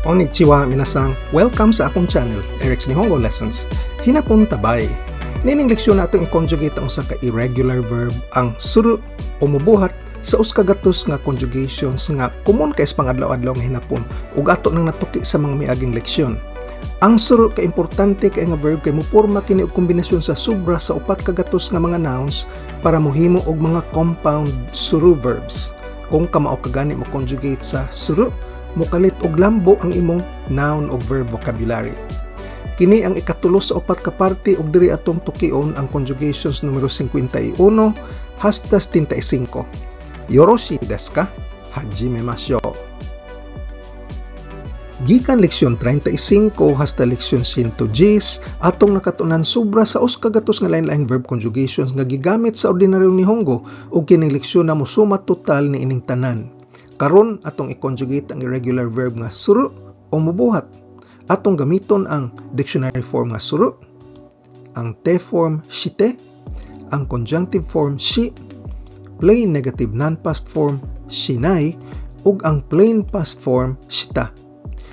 Konnichiwa minasan, welcome sa akong channel, Eric's Nihongo Lessons. Hinapon tabay. Nining leksyon natong i-conjugate ang usa ka irregular verb, ang suru o mubuhat, sa usa ka gatos nga conjugations nga common kay sa pangadlaw-adlaw nga hinapon ug ato nang natuki sa mga miaging leksyon. Ang suru kay importante kay nga verb kay moporma kini og kombinasyon sa sobra sa 400 nga mga nouns para mohimo og mga compound suru verbs. Kung kamao ka gani mo conjugate sa suru, mokalit og lambo ang imong noun o verb vocabulary. Kini ang ikatulo sa upat ka parte ug diri atong tukion ang conjugations numero 51 hasta 75. Yoroshi desu ka? Hajimemashou. Gikan leksyon 35 hasta leksyon 110, atong nakatunan sobra sa 100 nga lain-laing verb conjugations nga gigamit sa ordinaryong Nihongo ug kining leksyon na mosuma total ni ining tanan. Karon atong i-conjugate ang irregular verb nga suru o mubuhat. Atong gamiton ang dictionary form nga suru, ang te form shite, ang conjunctive form shi, plain negative non-past form shinai, ug ang plain past form shita.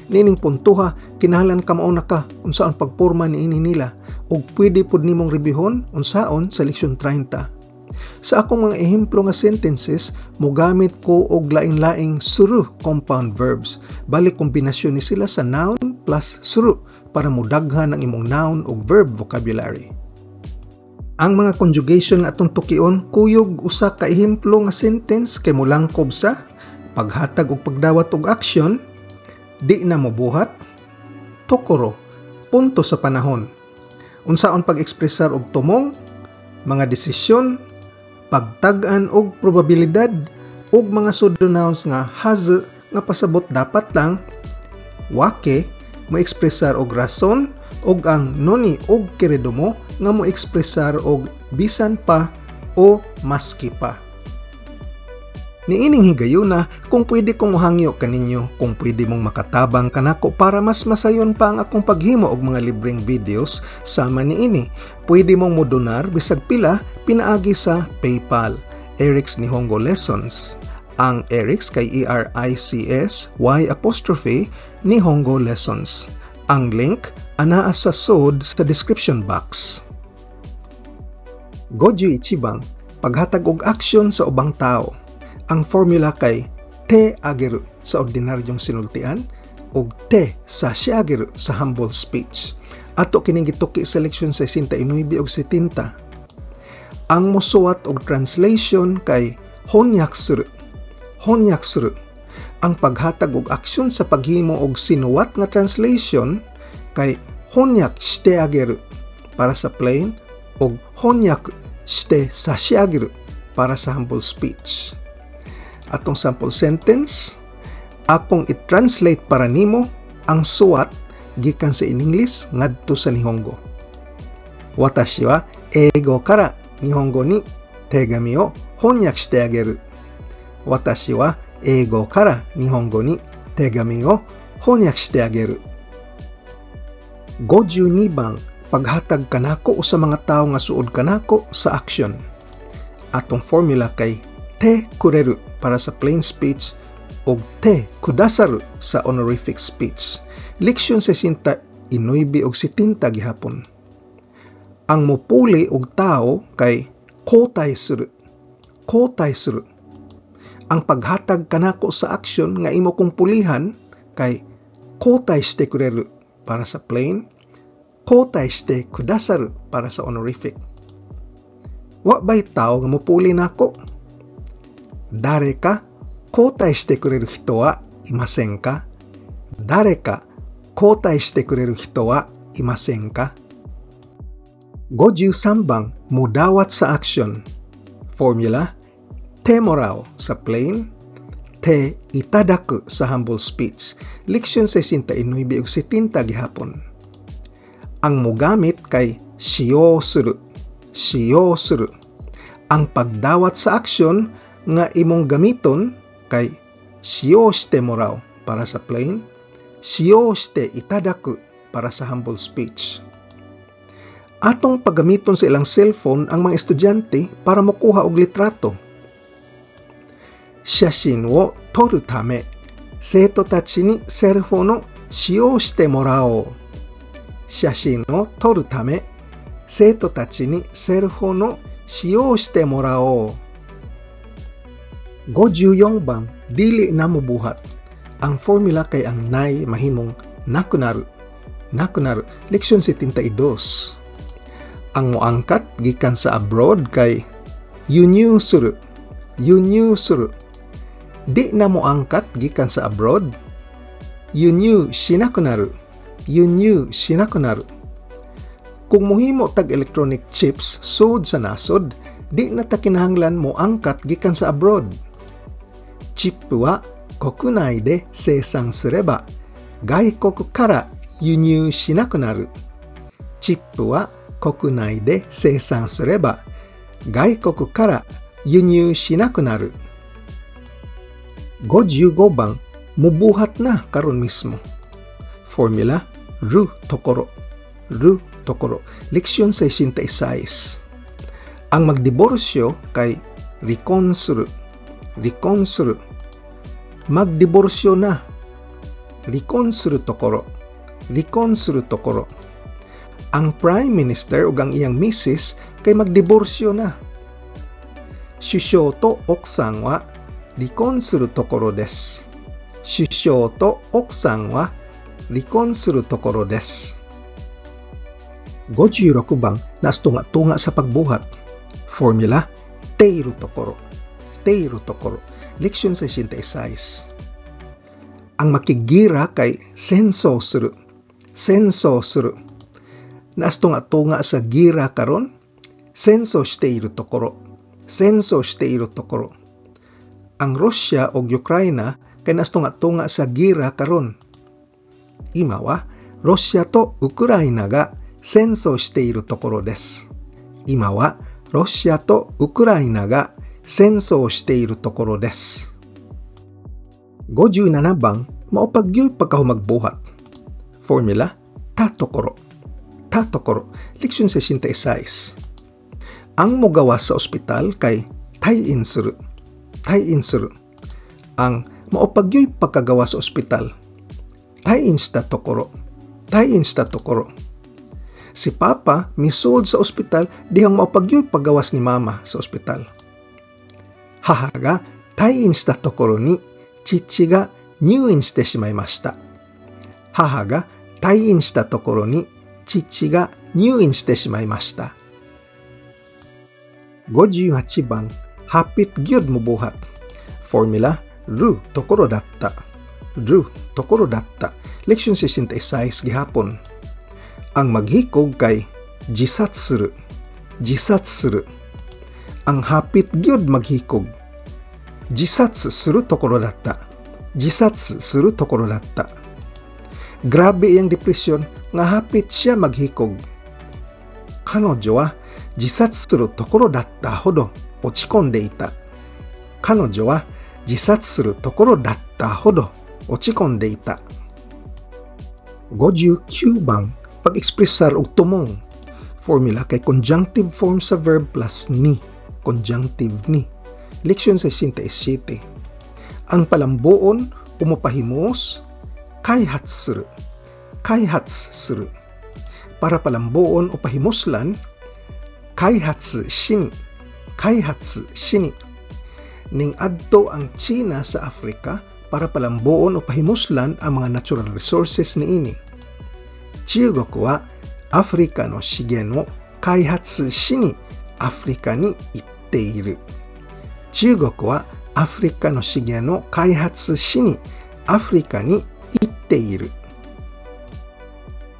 Nining puntuha, kinahanglan kamao na ka unsaon pagporma niini nila ug pwede pud nimong reviewhon unsaon sa leksyon 30. Sa akong mga ehemplo nga sentences, mogamit ko og lain-laing suru compound verbs. Bali kombinasyon ni sila sa noun plus suru para modaghan ang imong noun ug verb vocabulary. Ang mga conjugation nga atong tukion kuyog usa ka ehemplo nga sentence kay molangkob sa paghatag og pagdawat og aksyon, di na mobuhat, tokoro, punto sa panahon, unsaon pag-ekspresar og tumong, mga desisyon, pagtag-an og probabilidad, ug mga pseudonouns nga hazu nga pasabot dapat lang, wake mo ekspresar og rason, ug ang noni og keredomo nga mo ekspresar og bisan pa o maski pa. Niining higayuna, kung pwede kong mohangyo kaninyo, kung pwede mong makatabang kanako para mas masayon pa ang akong paghimo og mga libreng videos sama niini. Pwede mong modonar bisag pila pinaagi sa PayPal, Eric's Nihongo Lessons. Ang Eric's kay Erics Y apostrophe Nihongo Lessons. Ang link anaa sa sod sa description box. 51番, paghatag og aksyon sa ubang tao. Ang formula kay te ageru sa ordinaryong sinultian ug te sashiageru sa humble speech. Ato kining gituki sa leksyon 69 ug 70. Ang mosuwat og translation kay honyak suru. Honyak suru. Ang paghatag og aksyon sa paghimo og sinuwat nga translation kay honyak shite ageru para sa plain ug honyak shite sashiageru para sa humble speech. Atong sample sentence, akong i-translate para nimo ang suwat gikan sa English ngadto sa Nihongo. Watashi wa eigo kara Nihongo ni tegami o honyak shite ageru. Watashi wa eigo kara Nihongo ni tegami o honyak shite ageru. 52番, paghatag kanako o sa mga tawo nga suod kanako sa aksyon. Atong formula kay te kureru para sa plain speech o te kudasaru sa honorific speech. Leksyon 69 ug 70 gihapon. Ang mupuli og tao kay kotay suru. Kotay suru. Ang paghatag kanako sa aksyon nga imo kong pulihan kay kotay shite kureru para sa plain, kotay shite kudasaru para sa honorific. Wa bay tao nga mupuli nako? Dare ka kotay shite kureru hito wa imasen ka? Dare ka kotay shite kureru hito wa imasen ka? 53番, mudawat sa aksyon. Formula, te morao sa plain, te itadaku sa humble speech. Leksyon 69 ug 70 gihapon. Ang mogamit kay shiyo suru. Shiyo suru. Ang pagdawat sa aksyon nga imong gamiton kay shiyo shite morao para sa plain, shiyo shite itadaku para sa humble speech. Atong paggamiton sa ilang cellphone ang mga estudyante para mokuha og litrato. 写真を撮るため、生徒たちにセルフォンを使用してもらおう。写真を撮るため、生徒たちにセルフォンを使用してもらおう。54 bang dili na mobuhat. Ang formula kay ang nay mahimong nakunaru. Nakunaru. Leksyon 72. Ang moangkat gikan sa abroad kay yunyu suru. Yunyu suru. Di na moangkat gikan sa abroad. Yunyu shinakunaru. Yunyu shinakunaru. Kung mohimo tag electronic chips sud sa nasod, di na ta kinahanglan moangkat gikan sa abroad. チップは国内で生産すれば外国から輸入しなくなる。チップは国内で生産すれば外国から輸入しなくなる。55 bang mubuhat na karon mismo. Formula, るところ. るところ. Leksyon 66. Ang magdiborsyo kay 離婚する. 離婚する. Magdiborsyo na. 離婚するところ. 離婚するところ. Ang Prime Minister ug ang iyang misis kay magdiborsyo na. 首相と奥さんは離婚するところです。首相と奥さんは離婚するところです。56 bang naas tunga-tunga sa pagbuhat. Formula, ているところ. ているところ. Leksyon 66. Ang makiggiyera kay 戦争する. 戦争する. Naas tunga-tunga sa gira karon, 戦争しているところ. 戦争しているところ. Ang Russia ug Ukraine kay naas tunga-tunga sa gira karon. 今はロシアとウクライナが戦争しているところです。今はロシアとウクライナが戦争しているところです。57 bang mao pa gyoy pagkahumagbuhat. Formula, たところ. たところ. Leksyon 66. Ang mogawas sa ospital kay 退院する. 退院する. Ang mao pa gyoy pagkagawas sa ospital. 退院したところ. 退院したところ. Si Papa misud sa ospital dihang mao pa gyoy paggawas ni Mama sa ospital. 母が退院したところに父が入院してしまいました。母が退院したところに父が入院してしまいました。58番 hapit gyud mobuhat. Formula, るところだった. るところだった. Leksyon 66 gihapon. Ang maghikog kay 自殺する. 自殺する. Ang hapit gyud maghikog. 自殺するところだった。自殺するところだった。Grabe iyang depresyon nga hapit siya maghikog. 彼女は自殺するところだったほど落ち込んでいた。彼女は自殺するところだったほど落ち込んでいた。59 bang pag-ekspresar og tumong. Formula kay conjunctive form sa verb plus に. Conjunctive に. Leksyon 67. Ang palambuon o mapahimos, 開発する. 開発する. Para palambuon o pahimuslan, 開発しに. 開発しに. Ning adto ang China sa Africa para palambuon o pahimuslan ang mga natural resources niini. 中国はアフリカの資源を開発しにアフリカに行っている。中国はアフリカの資源を開発しにアフリカに行っている。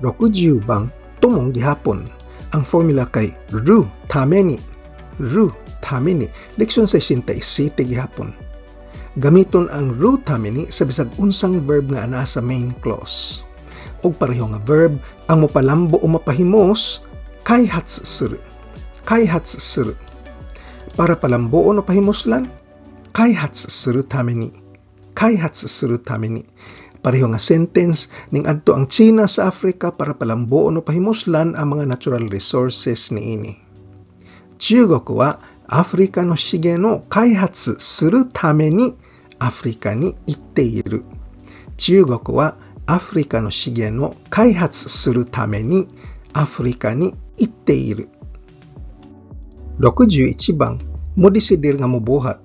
60番 tumong gihapon. Ang formula kay るために. るために. Leksyon 67 gihapon. Gamiton ang るために sa bisag unsang verb nga naa sa main clause. Og pareho nga verb ang mopalambo o mapahimos, 開発する. 開発する. Para palambuon o pahimuslan, 開発するために. 開発するために. Pareho nga sentence, ning adto ang China sa Africa para palambuon o pahimuslan ang mga natural resources niini. 中国はアフリカの資源を開発するためにアフリカに行っている。中国はアフリカの資源を開発するためにアフリカに行っている。アフリカの資源を開発するためにアフリカに行っている。61番、mo desidir nga mobuhat.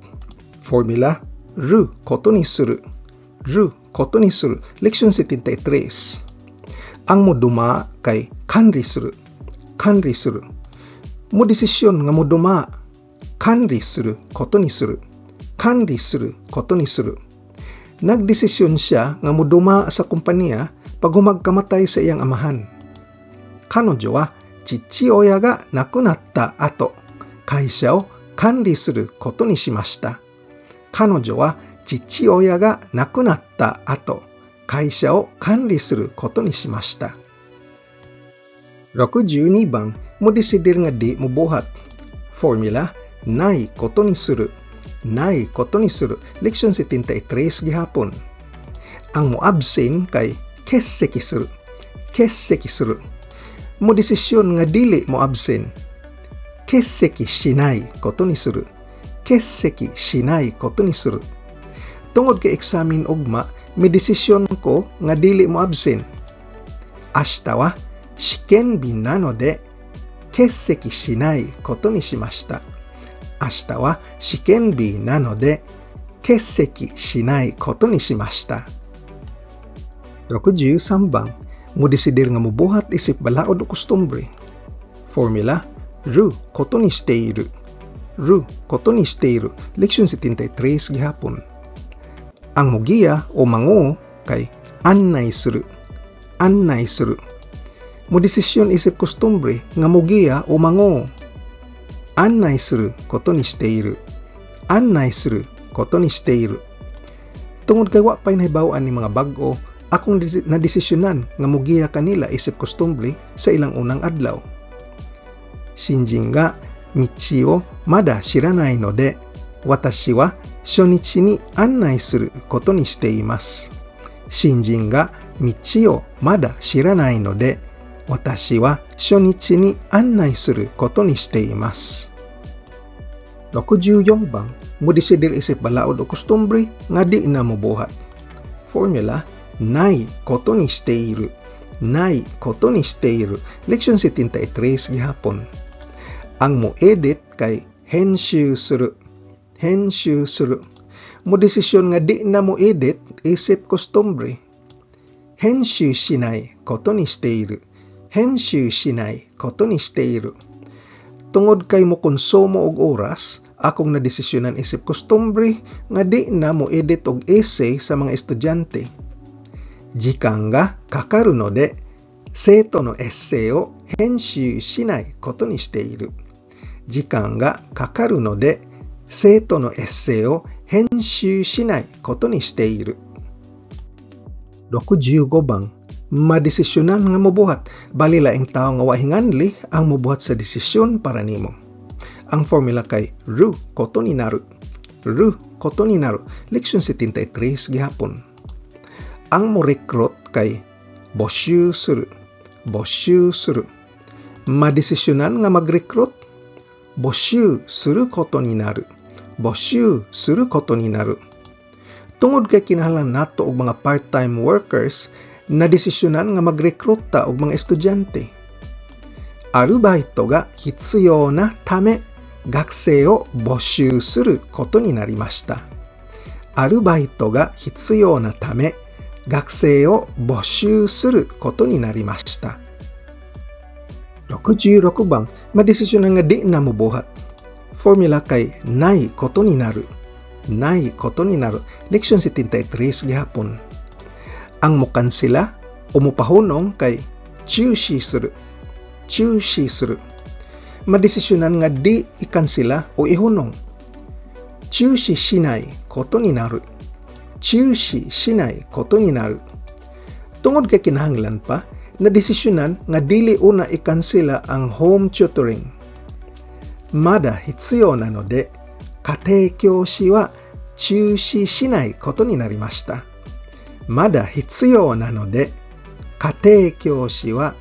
Formula, ることにする。ることにする。 Leksyon 73. Ang moduma kay 管理する。管理する。 Mo desisyon nga moduma. 管理することにする。管理することにする。 Nagdesisyon siya nga moduma sa kompanya pag humagkamatay sa iyang amahan. 彼女は父親が亡くなった後、会社を管理することにしました。彼女は父親が亡くなった後、会社を管理することにしました。62番、mo desidir nga di mobuhat. Formula, ないことにする。ないことにする。 Leksyon 73 gihapon. Ang mo absent kay 欠席する。欠席する。 Mo desisyon nga dili mo absent. 欠席しないことにする。欠席しないことにする。 Tungod kay eksamen ugma, mi desisyon ko nga dili mo absent. 明日は試験日なので欠席しないことにしました。明日は試験日なので欠席しないことにしました。63番、mo desidir nga mobuhat isip balaod o kostumbre. Formula, ることにしている。ることにしている。 Leksyon 73 gihapon. Ang mugiya o mangu kay 案内する。案内する。 Mo desisyon isip kostumbre nga mugiya o mangu. 案内することにしている。案内することにしている。 Tungod kay wa pa'y nahibaw-an ni mga bag-o, akong nadesisyonan nga mugiya kanila isip kostumbre sa ilang unang adlaw. 新人が道をまだ知らないので、私は初日に案内することにしています。新人が道をまだ知らないので、私は初日に案内することにしています。64番、mo desidir isip balaod o kostumbre nga di na mobuhat. Formula, ないことにしている。ないことにしている。 Leksyon 73 gihapon. Ang mo edit kay 編集する。編集する。 Mo desisyon nga di na mo edit isip kostumbre. 編集しないことにしている。編集しないことにしている。 Tungod kay mo konsumo og oras, akong nadesisyonan isip kostumbre nga di na mo edit og essay sa mga estudyante. 時間がかかるので、生徒のエッセイを編集しないことにしている。時間がかかるので、生徒のエッセイを編集しないことにしている。65番、madesisyonan nga mobuhat. Bali laing tawo nga wa hinganli ang mobuhat sa desisyon para nimo. Ang formula kay ることになる。ることになる。 Leksyon 73 gihapon. Ang mo recruit kay 募集する。募集する。 Madesisyonan nga mag-recruit. 募集することになる。募集することになる。 Tungod kay kinahanglan nato og mga part-time workers, nadesisyonan nga mag-recruit ta og mga estudyante. アルバイトが必要なため、学生を募集することになりました。アルバイトが必要なため、学生を募集することになりました。66番、madesisyonan nga di na mobuhat. Formula kay ないことになる。ないことになる。 Leksyon 73 gihapon. Ang mokansela o mopahunong kay 中止する。中止する。 Madesisyonan nga di ikansela o ihunong. 中止しないことになる。中止しないことになる。 Tungod kay kinahanglan pa, nadesisyonan nga dili una ikansela ang home tutoring. まだ必要なので、家庭教師は中止しないことになりました。まだ必要なので、家庭教師は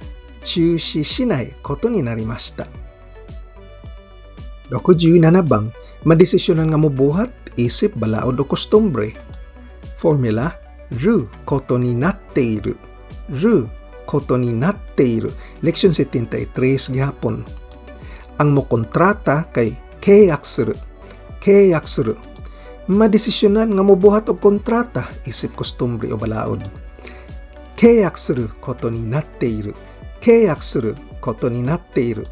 中止しないことになりました。67番、madesisyonan nga mobuhat isip balaod o kostumbre. Formula, Ru koto ni natte iru. Ru koto ni natte iru. Leksyon 73 gihapon. Ang mokontrata kay keiyaku suru. Keiyaku suru. Madesisyonan nga mobuhat og kontrata isip kostumbre o balaod. Keiyaku suru koto ni natte iru. Keiyaku suru koto ni natte iru.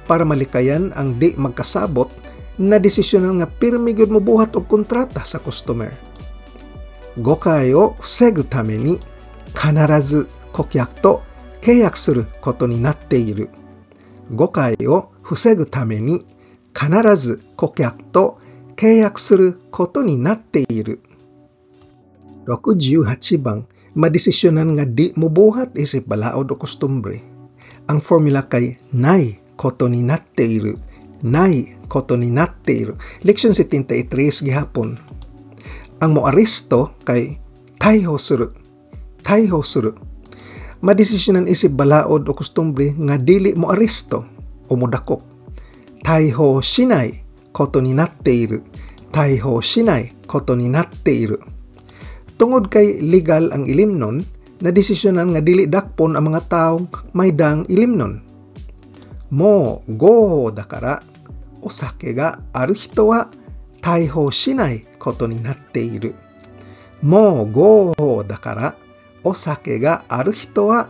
Para malikayan ang di magkasabot, na desisyonan nga pirmi gyud mobuhat og kontrata sa customer. Gokai o fusegu tame ni kanarazu kokyaku to keiyaku suru koto ni natte iru. Gokai o fusegu tame ni kanarazu kokyaku to keiyaku suru koto ni natte iru. 68 bang, madesisyonan nga di mobuhat isip balaod o kostumbre. Ang formula kay nai koto ni natte iru. Nai koto ni natte iru. Leksyon 73 gihapon. Ang moaresto kay taiho suru. Taiho suru. Madesisyonan isip balaod o kostumbre nga dili moaresto o modakop. Taiho shinai koto ni natte iru. Taiho shinai koto ni natte iru. Tungod kay legal ang ilimnon, na desisyonan nga dili dakpon ang mga taong may dang ilimnon. Mo goho dakara, osake ga aru hito wa taiho shinai koto ni natte iru. Mo goho dakara, osake ga aru hito wa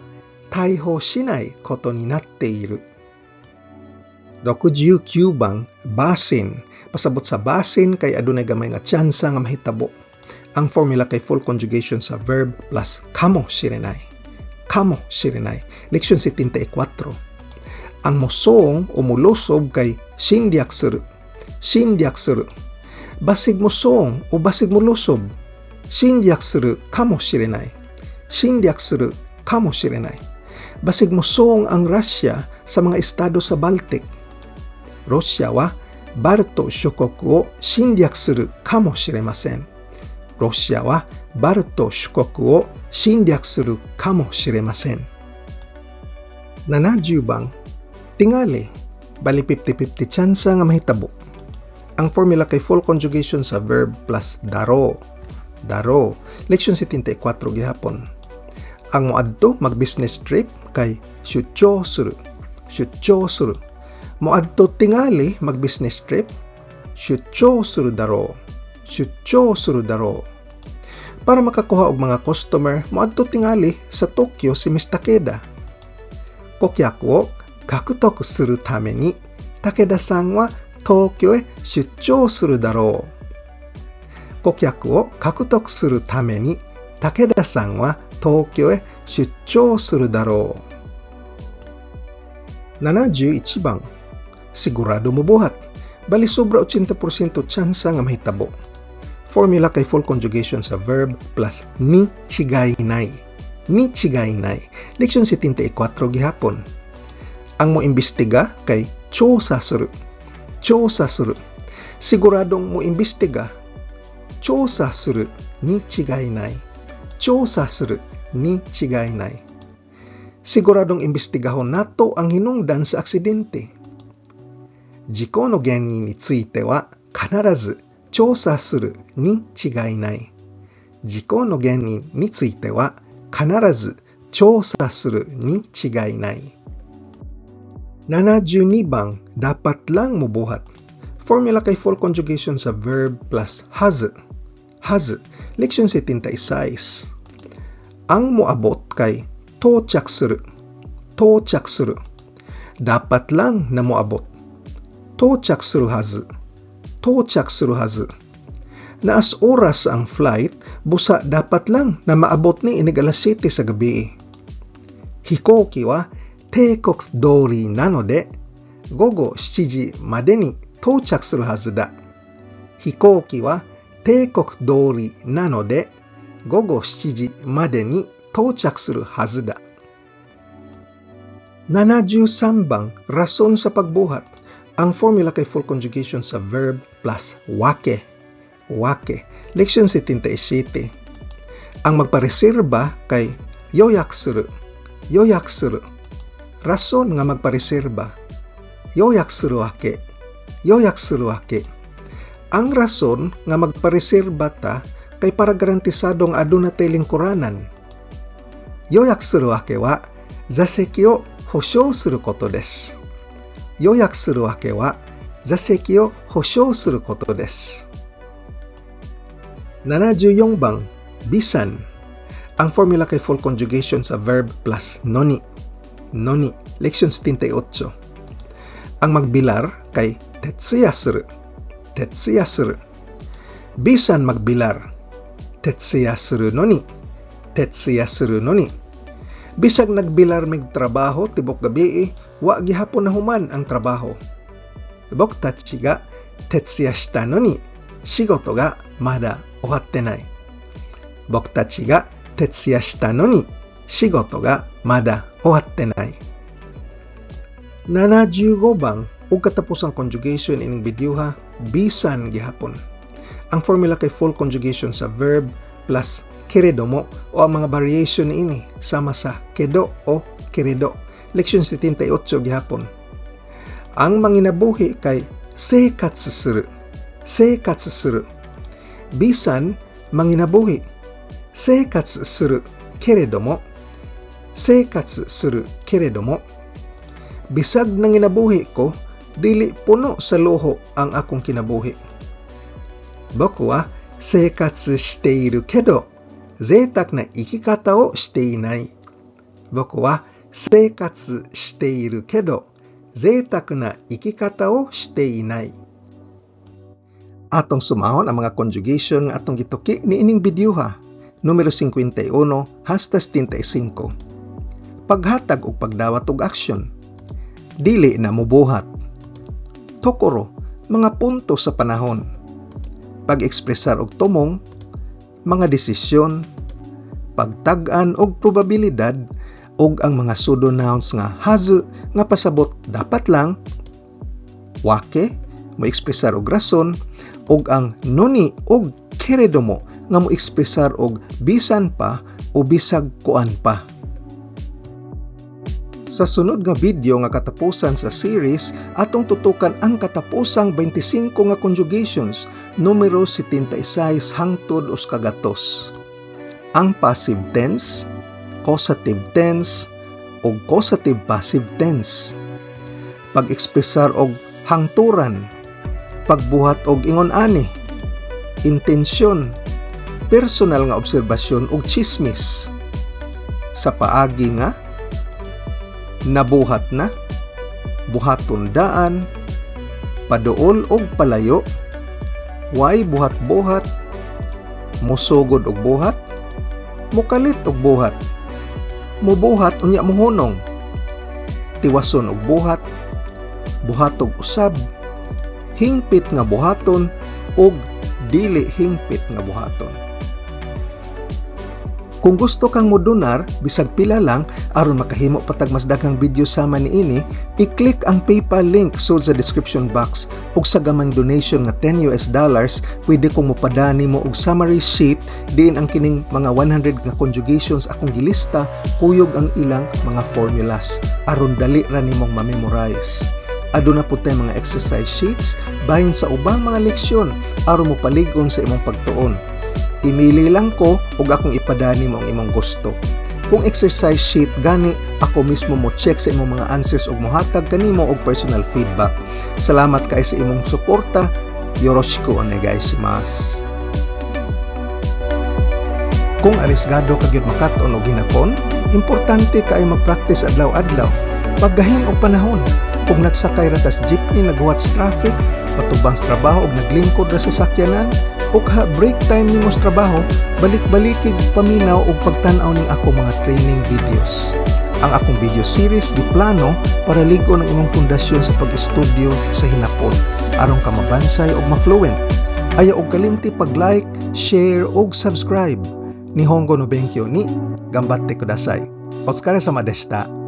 taiho shinai koto ni natte iru. 69 bang, basin. Pasabot sa basin kay adunay gamay nga tsansa nga mahitabo. Ang formula kay full conjugation sa verb plus kamo shirenai. Kamo shirenai. Leksyon 74. Ang mosong o mulusob kay shinryaku suru. Shinryaku suru. Basig mosong o basig mulusob. Shinryaku suru kamo shirenai. Shinryaku suru kamo shirenai. Basig mosong ang Russia sa mga estado sa Baltic. Russia wa Balto shukoku o shinryaku suru kamo shiremasen. Russia wa Balto shukoku o shinryaku suru kamo shiremasen. 70 bang, tingali, bali 50-50 tsansa nga mahitabo. Ang formula kay full conjugation sa verb plus daro. Daro. Leksyon 74 gihapon. Ang moadto mag-business trip kay shucho suru. Shucho suru. Moadto tingali mag-business trip, shucho suru daro. Shucho suru daro. Para makakuha og mga customer, moadto tingali sa Tokyo si Miss Takeda. Kokyaku o kakutoku suru tame ni Takeda-san wa Tokyo e shucho suru daro. Kokyaku o kakutoku suru tame ni Takeda-san wa Tokyo e shucho suru daro. 71 bang, sigurado mobuhat. Bali sobra 80% tsansa nga mahitabo. Formula kay full conjugation sa verb plus ni chigai nai. Ni chigai nai. Leksyon 74 gihapon. Ang mo imbestiga kay chosa suru. Chosa suru. Siguradong mo imbestiga. Chosa suru ni chigai nai. Chosa suru ni chigai nai. Siguradong imbestigahon nato ang hinungdan sa aksidente. Jiko no genni ni tsuite wa kanarazu chosa suru ni chigai nai. Jiko no genni ni tsuite wa kanarazu chosa suru ni chigai nai. 72 bang, dapat lang mobuhat. Formula kay full conjugation sa verb plus hazu. Hazu. Leksyon 76. Ang moabot kay tochak suru. Tochak suru. Dapat lang na moabot. Tochak suru hazu. Tochak suru hazu. Naas oras ang flight, busa dapat lang na maabot ni inig alas 7 sa gabi. Hikoki wa teikoku dori nano de gogo 7 ji made ni tochak suru hazu da. Hikoki wa teikoku dori nano de gogo 7 ji made ni tochak suru hazu da. 73 bang, rason sa pagbuhat. Ang formula kay full conjugation sa verb plus wake. Wake. Leksyon 77. Ang magpareserba kay yoyak suru. Yoyak suru. Rason nga magpareserba. Yoyak suru wake. Yoyak suru wake. Ang rason nga magpareserba ta kay para garantisado nga aduna tay lingkuranan. 予約するわけは座席を保証することです。予約するわけは座席を保証することです。74 番 bisan. Ang formula kay full conjugation sa verb plus のに. のに. Leksyon 78. Ang magbilar kay 徹夜する. 徹夜する. Bisan magbilar. 徹夜するのに. 徹夜するのに. Bisag nagbilar mig trabaho tibok gabi, wa gihapon nahuman ang trabaho. 僕たちが徹夜したのに仕事がまだ終わってない。僕たちが徹夜したのに仕事がまだ終わってない。75 番 ug katapusang conjugation ining videoha, bisan gihapon. Ang formula kay full conjugation sa verb plus けれども o ang mga variation niini sama sa けど o けれど. Leksyon 78 gihapon. Ang manginabuhi kay 生活する. 生活する. Bisan manginabuhi. 生活するけれども生活するけれども Bisag nanginabuhi ko, dili puno sa luho ang akong kinabuhi. 僕は生活しているけど、贅沢な生き方をしていない。僕は生活しているけど、贅沢な生き方をしていない。Atong sumahon ang mga conjugation nga atong gituki niining videoha, numero 51 hasta 75. Paghatag og pagdawat og aksyon. Dili na mubuhat. ところ, mga punto sa panahon. Pag-ekspresar og tumong, mga desisyon, pagtag-an og probabilidad, ug ang mga pseudo nouns nga はず nga pasabot dapat lang, わけ mo ekspresar og rason, ug ang のに ug けれども nga mo ekspresar og bisan pa o bisag kuan pa. Sa sunod nga video nga katapusan sa series, atong tutukan ang katapusang 25 nga conjugations, numero 76 hangtod 100. Ang passive tense, causative tense, ug causative passive tense. Pag-ekspresar og hangturan, pagbuhat og ingon ani, intensyon, personal nga obserbasyon ug chismis. Sa paagi nga nabuhat na, buhaton daan, paduol og palayo, way buhat-buhat, musugod og buhat, mukalit og buhat, mubuhat unya muhunong, tiwason og buhat, buhatog usab, hingpit nga buhaton ug dili hingpit nga buhaton. Kung gusto kang modonar, bisag pila lang, aron makahimo pa tag mas daghang video sama niini, i-click ang PayPal link sud sa description box ug sa gamayng donation nga US$10, pwede kong mopadani mo og summary sheet diin ang kining mga 100 nga conjugations akong gilista kuyog ang ilang mga formulas aron dali ra nimong ma-memorize. Aduna pud tay mga exercise sheets bahin sa ubang mga leksyon aron mopalig-on sa imong pagtuon. Imili lang ko ug akong ipadani mo ang imong gusto. Kung exercise sheet gani, ako mismo mo check sa imong mga answers ug mohatag kanimo og personal feedback. Salamat kay sa imong suporta. よろしくお願いします. Kung arisgado ka gyud makat-on og hinapon, importante kay mag-practice adlaw-adlaw. Paggahin og panahon. Kung nagsakay ra tas jeepney naghuwat sa traffic, patubang sa trabaho og naglingkod ra sa sakyanan, o ka break time nimo sa trabaho, balik-balikig paminaw og pagtan-aw ning ako mga training videos. Ang akong video series giplano para lig-on ang imong pundasyon sa pag-estudyo sa hinapon aron ka mabansay og ma-fluent. Ayaw og kalimti pag-like, share og subscribe. 日本語の勉強に頑張ってください. お疲れ様でした.